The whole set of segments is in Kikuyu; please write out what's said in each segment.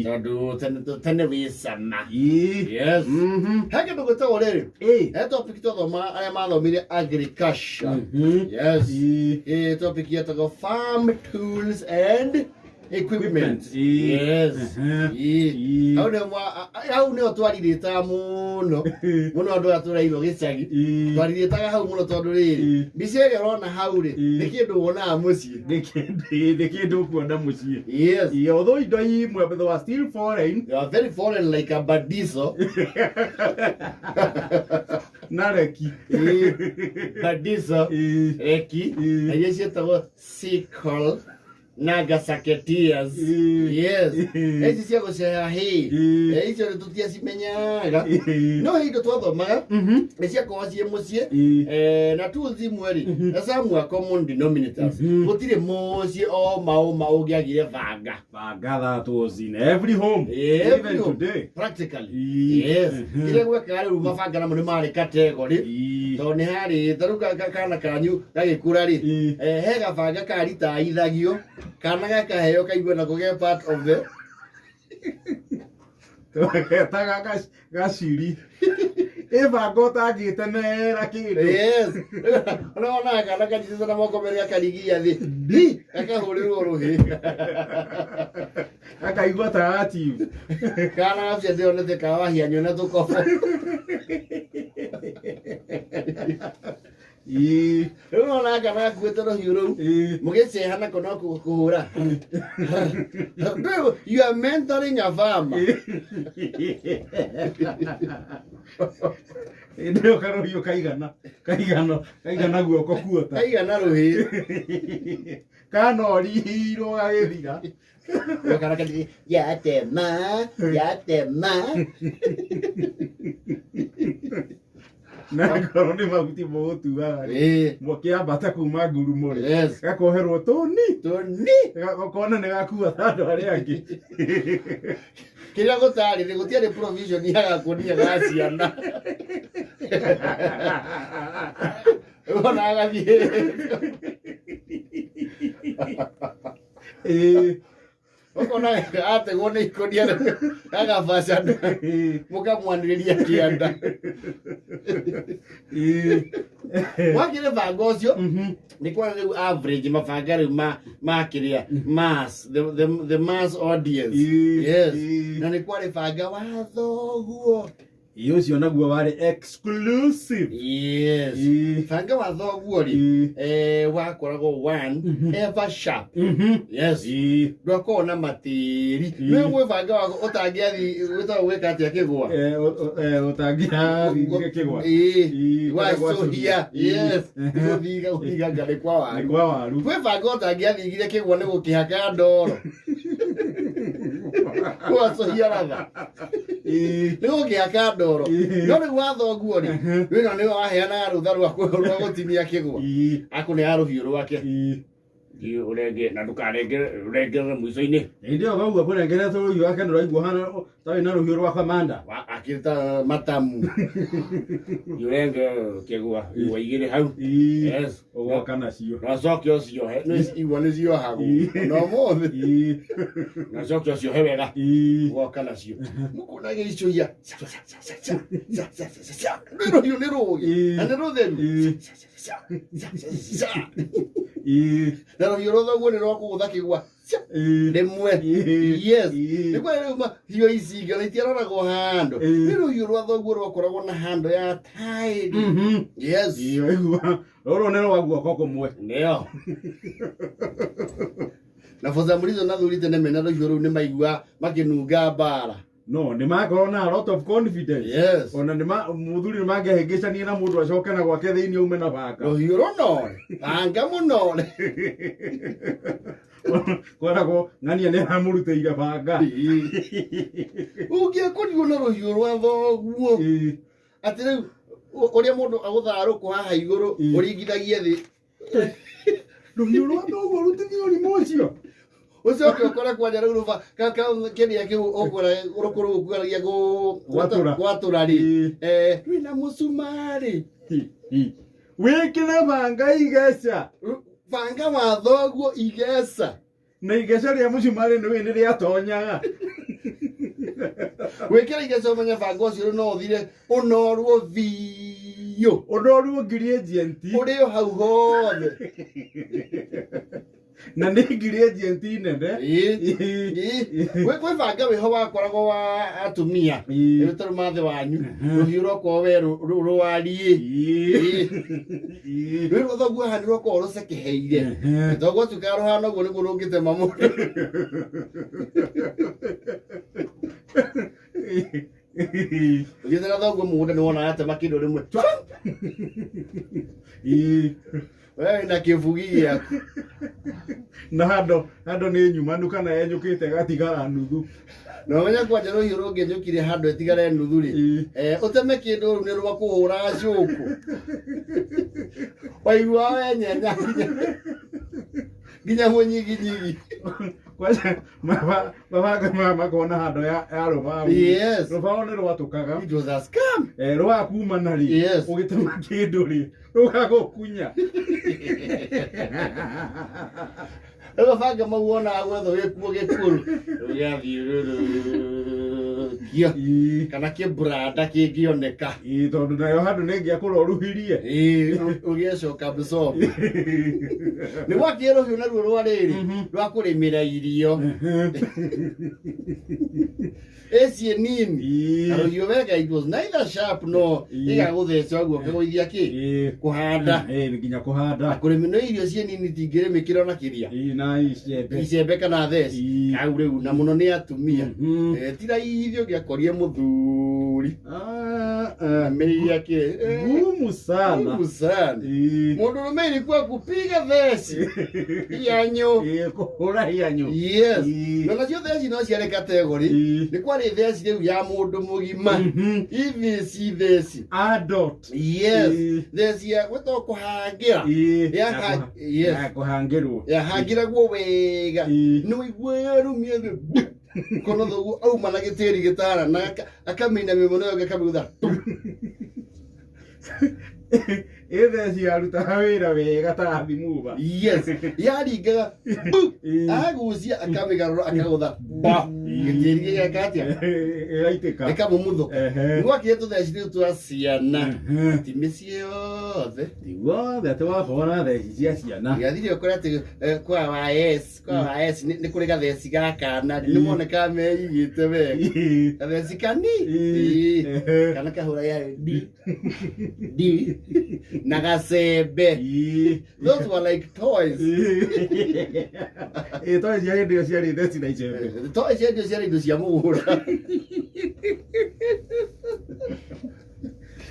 Tondũ tene tene wĩ cama. Ĩĩ. Yes. He kĩndũ gwĩtagwo rĩrĩ. Ĩĩ. He topic twathoma arĩa mathomire agriculture. Yes. Ĩĩ. Topic yetagwo farm tools and equipment. Equipment, ĩĩ. Yes. Ĩĩ. Ĩĩ. Hau nĩho hau nĩho twarirĩtaga mũno mũno andũ aya tũrairwo gĩcagi. Ĩĩ. Twarirĩtaga hau mũno tondũ rĩrĩ Ĩĩ. mbica ĩrĩa ũrona hau rĩ Ĩĩ. nĩ kĩndũ wonaga mũciĩ. Nĩ kĩndũ nĩ kĩndũ ũkuona mũciĩ. Yes. Ĩĩ, although indo imwe but they were still foreign. They are very foreign like a badiso. Na reki. Ĩĩ. Badiso. Ĩĩ. Reki. Ĩĩ. Na iria ciĩtagwo sickle na gasaketias. Ĩĩ. Yes. Ĩĩ. Ici cia gũceha hay. Ĩĩ. Icio nĩ tũtiacimenyaga. Ĩĩ. No he indo twathomaga nĩ ciakoragwo ciĩ mũciĩ. Na tools imwe rĩ, na some were common denominators. Gũtirĩ mũciĩ o maũma ũngĩagire banga. Banga that was in every home. Every Even home. today. Practically. Ĩĩ. Yes. Kĩrĩa gwekaga rĩu mabanga namo nĩ marĩ category. Ĩĩ. Tondũ nĩ harĩ ta rĩu kana kanyu gagĩkũra rĩ, Ĩĩ. he gabanga karitaithagio kana gakaheo kaigua nako ge part of the Twagetaga gaciri. Ĩ banga ũtangĩtemera kĩndũ. Yes. Ũrona kana kanyitĩte na moko merĩ gakarigia thĩ. Ndi gakahũrĩrwo rũhĩ. Gakaigua ta achieve. Kana gacio ndĩronete kawahianywo na tũkobo. Ĩĩ. Rĩu ũrona kana gakuĩte rũhiũ rũu. Ĩĩ. Mũgĩceha nako no kũhũra. Ndũĩ, you are mentoring a farmer. Hĩndĩ ĩyo karũhiũ kaigana kaigana kaigana guoko kuota. Kaigana rũhĩ. Kanorirwo gagĩthira. Kana kathi yatema yatema. Na ngorwo nĩ mahuti mũgũtuaga rĩ. Mũkĩambata kuma ngurumo rĩ. Gakoherwo tũni. Tũni. Gakona nĩ gakua ta andũ arĩa angĩ. Kĩrĩa gũtarĩ rĩ gũtiarĩ provision ya gakunia ga ciana. Ũrona agathiĩ. Ĩĩ. Ũkona ategwo nĩ ikũnia gagabacana mũkamwanĩrĩria kĩanda. Ĩĩ. Wakĩrĩ banga ũcio nĩ kwara rĩu average mabanga rĩu ma kĩrĩa mass the mass audience. Ĩĩ. Yes. Ĩĩ. Na nĩ kwarĩ banga wa thoguo. Ĩĩ, ũcio naguo warĩ exclusive. Yes. Ĩĩ. Banga wa thoguo rĩ Ĩĩ. wakoragwo one ever sharp. Yes. Ĩĩ. Ndwakoragwo na matĩri. Ĩĩ. Nĩ gwĩ banga wako ũtangĩathi wĩtagwo gwĩka atĩa kĩgwa. Ũtangĩathire kĩgwa. Ĩĩ. Ĩĩ, Gwacũhia. gwacũhia. Yes. Ĩĩ. Gũthiga gũthiga ngarĩ kwa Nĩ waru. kwa waru. Gwĩ banga ũtangĩathigire kĩgwa nĩ gũkĩhaka ndoro. Gwacũhia ratha. Ĩĩ. Nĩ gũkĩhaka ndoro. Ĩĩ. No rĩu wa thoguo rĩ, wĩna nĩwe waheanaga rũtha rwa gũtinia kĩgwa. Ĩĩ. Akũneaga rũhiũ rwake. Ĩĩ. Thiĩ ũrenge na ndũkarengere ũrengerere mũico-inĩ. Hĩndĩ ĩyo kauga kũrengeretwo rũhiũ wake ndũraigua hana ta wĩna rũhiũ rwa kamanda. Akĩruta matamu. Thiĩ ũrenge kĩgwa igwa igĩrĩ hau. Ĩĩ. Yes. Ũgoka nacio. Na ũcoke ũciohe. Nĩ igwa nĩ ciohagwo. Ĩĩ. Na ũmũthĩ. Ĩĩ. Na ũcoke ũciohe wega. Ĩĩ. Ũgoka nacio. Mũkona gĩicũhia. Ca, ca, ca, ca, ca, ca, ca, ca, ca. Nĩ rũhiũ nĩ rũgĩ. Ĩĩ. Na nĩ rũtheru. Ĩĩ. Ca, ca, ca, ca, ca, ca. Ĩĩ. Na rũhiũ rwa thoguo nĩ rwa kũgũtha kĩgwa. Ca. Ĩĩ. Rĩmwe. Ĩĩ. Yes. Ĩĩ. Nĩ kwari rĩu hiũ ici ingĩ ona itiaroragwo handũ. Ĩĩ. Nĩ rũhiũ rwa thoguo rwakoragwo na handũ ya taĩri. Yes. Ĩĩ, waigua rũrũ nĩ rwa guoko kũmwe. Nĩyo. Na for some reason athuri tene mena rũhiũ rũu nĩ maigua makĩnunga mbara. No, nĩ makorwo na a lot of confidence. Yes. Ona nĩ ma mũthuri nĩ mangĩahĩngĩcania na mũndũ acoke na gwake thĩinĩ aume na banga. Rũhiũ rũnore. Banga mũnore. Kweragwo ng'ania nĩ aramũrutĩire banga. Ũngĩakorirwo na rũhiũ rwa thoguo. Ĩĩ. Atĩ rĩu ũrĩa mũndũ agũthaga rũkũ haha igũrũ Ĩĩ. ũringithagie thĩ. Rũhiũ rwa thoguo rũtithie ũrimũ ũcio. Ũcoke ũkore kwanja rĩu rũba kĩrĩa kĩu ũkora rũkũ rũu ũkũgeragia Gwatũra. gwatũra rĩ. Ĩĩ. Rwĩna mũcumarĩ. Wĩkĩre banga igeca. Banga wa thoguo igeca. Na igeca rĩa mũcumarĩ nĩ nĩ rĩatonyaga. Gwĩkĩra igeco ũmenye banga ũcio rĩu no ũthire ũnorwo biũ. Ũnorwo ingredient. Ũrĩ o hau hothe. Na nĩ ingredient nene. Ĩĩ. Ĩĩ. Kwĩ banga wĩho wakoragwo wa atumia. Rĩu tarĩu mathe wanyu rũhiũ rwakorwo we rwariĩ. Rĩu rũthoguo haha nĩ rwakorwo rũcekeheire. Thoguo atuĩkaga rũhana ũguo nĩguo rũngĩtema mũndũ. Ũthiĩte na thoguo mũgũnda nĩ wonaga atema kĩndũ rĩmwe. We wĩna kĩbugi gĩaku. Na handũ nĩ nyumanu kana yenyũkĩte ĩgatigara nuthu. Na ũmenye kwanja rũhiũ rũngĩenyũkire handũ ĩtigare nuthu rĩ, ũteme kĩndũ rũu nĩ rwa kũhũra gacũkũ. Waigua wenyenya nginya mũnyiginyigi. Kwanja mabanga maya makona handũ ya rũbaũ. Yes. Rũbaũ nĩ rwatũkaga. It was a scam. Rwakumana rĩ, ũgĩtema kĩndũ rĩ, rũgagũkunya. Rĩu mabanga mau wonaga gwetho gĩkuo gĩkuo rũgathiũrũrũkio kana kĩbranda kĩngĩoneka. Ĩĩ, tondũ nayo handũ nĩ ĩngĩakũroruhirie. Ĩĩ, ũgĩcoka Busoga. Nĩ gwakĩrĩ rũhiũ naruo rwa rĩrĩ rwa kũrĩmĩra irio. Ĩciĩ nini. Na rũhiũ wega it was neither sharp no ĩgagũtheca ũguo ũkagũithia kĩ? Kũhanda. Nginya kũhanda. Kũrĩmĩ no irio ciĩ nini itingĩrĩmĩkĩra ona kĩrĩa. Na icembe. Icembe kana theci. Kau rĩu na mũno nĩ atumia. Ti raithi ũngĩakorire mũthuri. Mĩiria kĩ? Ngumu sana. Ngumu sana. Mũndũrũme ilikuwa kupiga theci. Hianyo. Kũhũra hianyo. Yes. Na nacio theci no ciarĩ category. Nĩ kwarĩ theci rĩu ya mũndũ mũgima. Ithi ci theci. Adult. Yes. Theci ya gwĩtwo kũhangĩra. Yes. Ya kũhangĩrwo. Yahangĩragwo wega. Nĩ waigua yarumia thĩ. Kono thoguo auma na gĩtĩri gĩtara na akamĩinamia mũno ĩyo akamĩgũtha. Ĩ theci yarutaga wĩra wega ta thimuba. Yes. Yaringaga bu agucia akamĩgarũra akagũtha ba gĩtĩri gĩgeka atĩa? Ĩgaitĩka. Ĩkamũmuthũka. Nĩ gwakire tũtheci rĩu twa ciana. Ti mĩciĩ yothe. Ti guothe atĩ wakorwo na theci cia ciana. Gĩathire ũkore atĩ kwa wa S, kwa wa S nĩ kũrĩ gatheci ga kana nĩ monekaga meigĩte wega. Gatheci kani. Kana kahũra ya D. D. Na gacembe. Those were like toys. Ĩĩ, toys cia hĩndĩ ĩyo ciarĩ theci na icembe. Toys cia hĩndĩ ĩyo ciarĩ indo cia mũgũnda.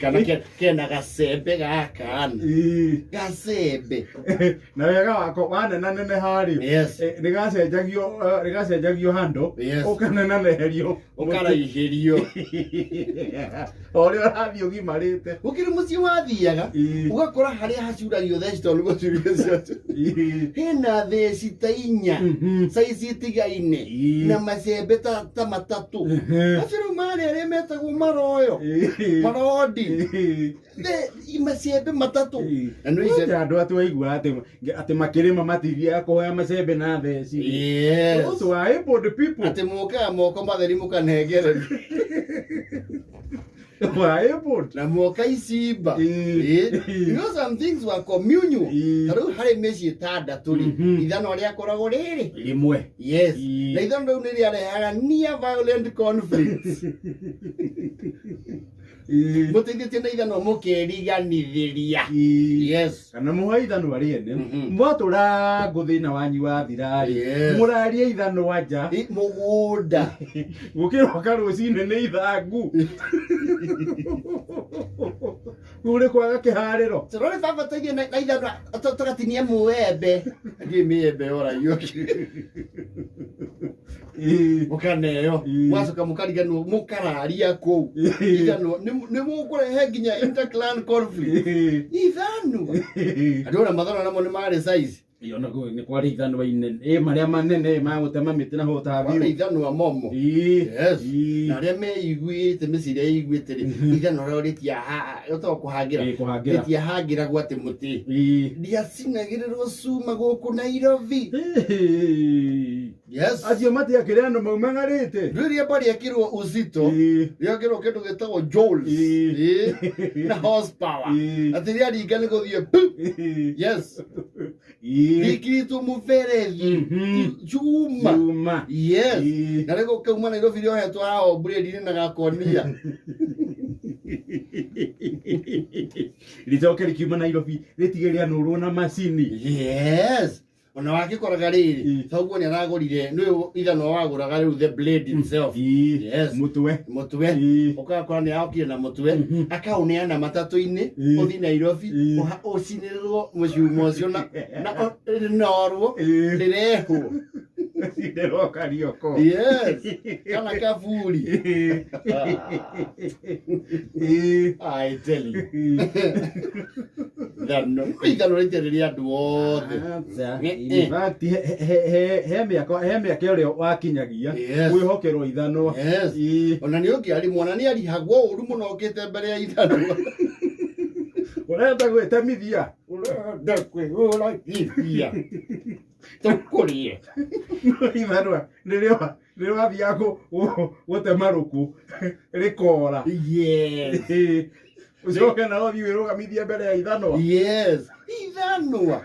Kana kena gacembe ga kana. Gacembe. Na wega wako wanenaneneha rĩ, Yes. nĩgacenjagio handũ, Yes. ũkanenaneherio. Ũkaraihĩrio. O ũrĩa ũrathiĩ ũgimarĩte. Gũkĩrĩ mũciĩ wathiaga, ũgakora harĩa hacuragio theci tondũ nĩguo curio cio. Hena theci ta inya, saizi itigaine, na macembe ta matatũ. Acio rĩu marĩ arĩa metagwo maroyo, marondi. Macembe matatũ. Na nĩ icembe. Andũ atĩ waigua atĩ makĩrĩma matithiaga kũhoya macembe na theci. Yes. Those were able people. Atĩ mũkaga moko matheri mũkanengereria. Were able. Na moka icimba. You know some things were communal. Ta rĩu harĩ mĩciĩ ĩtandatũ rĩ, ithanwa rĩakoragwo rĩrĩ rĩmwe. Yes. Na ithanwa rĩu nĩ rĩarehaga near violent conflicts. Mũteithĩtie na ithanwa mũkeriganithĩria. Yes. Kana mũhoe ithanwa rĩene. Mwatũra ngũ thĩna wanyu wathira rĩ, Yes. mũraria ithanwa nja. Mũgũnda. Gũkĩroka rũcinĩ nĩ ithangu. Kũu nĩ kwaga kĩharĩro. Tũrore baba tũthiĩ na ithanwa tũgatinia mũembe. Ndiũĩ mĩembe yoragio. Mũkaneo. Mũgacoka mũkariganĩrwo mũkararia kũu. Ithanwa nĩ mũkũrehe nginya interclan conflict. Ithanwa. Andũ ona mathanwa namo nĩ marĩ size. Ĩyo naguo nĩ kwarĩ ithanwa inene. Marĩa manene ma gũtema mĩtĩ na hũta Kwarĩ biũ. ithanwa momo. Yes. Na arĩa meiguĩte mĩciĩ ĩrĩa ĩiguĩte rĩ, ithanwa rĩao rĩtoo kũhangĩra. Kũhangĩra. Rĩtiahangĩragwo atĩ mũtĩ. Rĩacinagĩrĩrwo cuma gũkũ Nairobi. Yes. Acio matiakĩrĩ andũ maumagarĩte. Rĩrĩa rĩekĩrwo uzito, Ĩĩ. rĩongerwo kĩndũ gĩtagwo joules. Ĩĩ. Ĩĩ. Na horsepower. Ĩĩ. Atĩ rĩaringa nĩ gũthiĩ pu. Ĩĩ. Yes. Ĩĩ. Rĩkĩrĩtwo mũberethi. Cuma. Cuma. Yes. Ĩĩ. Na rĩgũ kauma Nairobi rĩohetwo haha o blade-inĩ na gakonia. Rĩcoke rĩkiuma Nairobi rĩtige rĩanũrwo na macini. Yes. Ona wakĩkoraga rĩrĩ, Ĩĩ. thoguo nĩ aragũrire, nĩwe ithanwa wagũraga rĩu the blade itself. Ĩĩ. Yes. Mũtwe. Mũtwe. Ĩĩ. Ũgakora nĩ arokire na mũtwe, akaũneana matatũ-inĩ, Ĩĩ. ũthiĩ Nairobi, Ĩĩ. ũcinĩrĩrwo mũcuma ũcio na rĩnorwo, Ĩĩ. rĩrehwo. Ndĩroka rioko. Yes. Kana kaburi. Ĩĩ. Ĩĩ. I tell you. Ithano, ithano rĩtiarĩ rĩa andũ othe. Aca. Eh, In eh. fact, he mĩaka he mĩaka ĩrĩa wakinyagia Yes. kwĩhokerwo ithanwa. Yes. Ĩĩ. Ona nĩ ũngĩarĩ mwana nĩ arihagwo ũru mũno okĩte mbere ya ithanwa. Ũrenda gwĩtemithia. Ũrenda kwĩhũra githia. Tũkũrĩe. Ithanwa rĩrĩa rĩrĩa wathiaga gũtema rũkũ rĩkora. Yes. Ĩĩ. Ũcoke na ũthiĩ wĩrũgamithie mbere ya ithanwa. Yes. Ithanwa.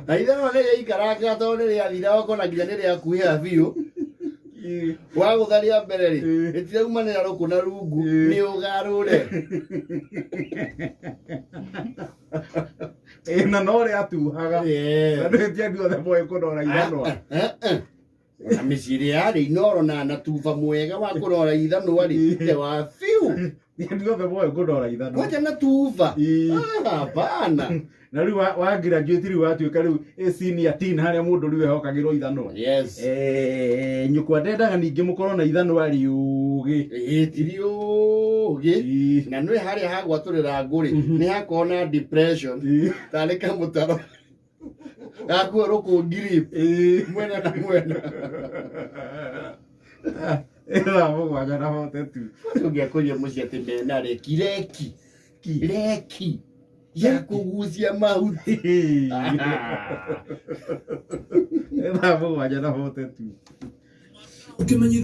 Na ithanwa nĩ rĩaikaranga tondũ nĩ rĩathira ũkona nginya nĩ rĩakuhĩha biũ. Ĩĩ. Wagũtha rĩa mbere rĩ, Ĩĩ. rĩtiraumanĩra rũkũ na rungu, Ĩĩ. nĩ ũgarũre. Ĩĩ, na no rĩatuhaga. Yes. Na nĩ ti andũ othe moĩ kũnora ithanwa. Eh, eh. Ona mĩciĩ ĩrĩa yarĩ inoro na tuba mwega wa kũrora ithanwa rĩ, Ĩĩ. te wa biũ. Ti andũ othe moĩ kũnora ithanwa. Kwanja na tuba. Ĩĩ. Ah, hapana. Na rĩu wa graduate rĩu watuĩka rĩu ĩ senior teen harĩa mũndũ rĩu ehokagĩrwo ithanwa. Yes. Eh, nyũkwa ndendaga ningĩ mũkorwo na ithanwa rĩũgĩ. Ĩĩ, ti rĩũgĩ. Ĩĩ. Na nĩ harĩa hagwatũrĩra ngũrĩ, Mhm. nĩ hakorwo na depression, Ĩĩ. tarĩ kamũtaro. Gakuo rũkũ grip, Ĩĩ. mwena na mwena. Thaa 7 na 42. Ũngĩakũria mũciĩ atĩ mena reki, reki, reki ya kũgucia mahuti. Thaa 7 na 42. Ũkĩmenyithio.